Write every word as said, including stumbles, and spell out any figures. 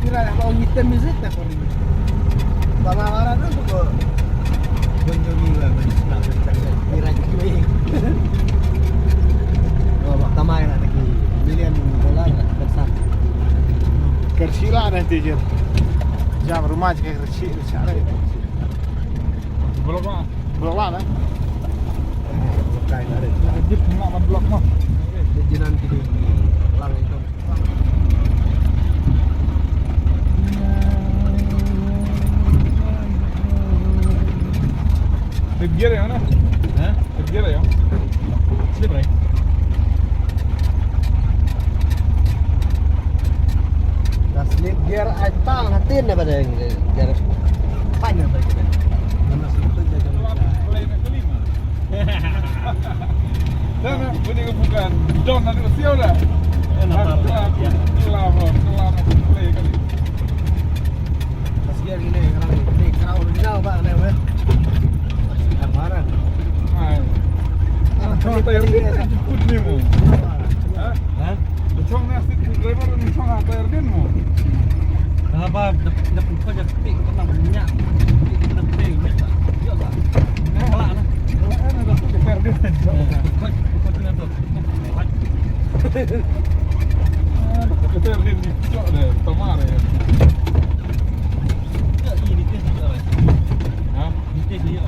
Kira lah mau ngitem music dah kau ni. Bang Awara tu tu kau. Bon Jovi lah, bon Jovi. Kira Jovi. Oh, bak tamai lah lagi. Million dollar lah, besar. Kersi lah nanti je. Jam rumah je kersi, kersi lah itu. Blok lah. Blok lah, eh? Blok kain ada. Jip nak blok mah. Dia jiran kita. Lang itu. Fifth gear ya, mana? Hah? Fifth gear ya? Slip brake. Da slip gear ai tang hatin na ba dei gear. Pan na ba dei. Mana slip tu jadi. Dah na, bunyi kebukan. Don na siau dah. Eh, nampak lah. Ya. Kelam, kelam, play kali. Pas gear gini, kalau ini kerau original, Pak, aneh, weh. Yang mana? Hai. Ah, contoh yang ini, ini, ini, ini. Ha? Chong na sit driver ni chong ha tayar din mo. Haba da da pun ko ja tik ko nang nya. Tik ko nang peng. Yo ba. Kala na. Kala na da tu tayar din. Ko ko tu na tu. Tayar din ni chok de tomar ya. Ya ini tu. Ha? Ini tu ya.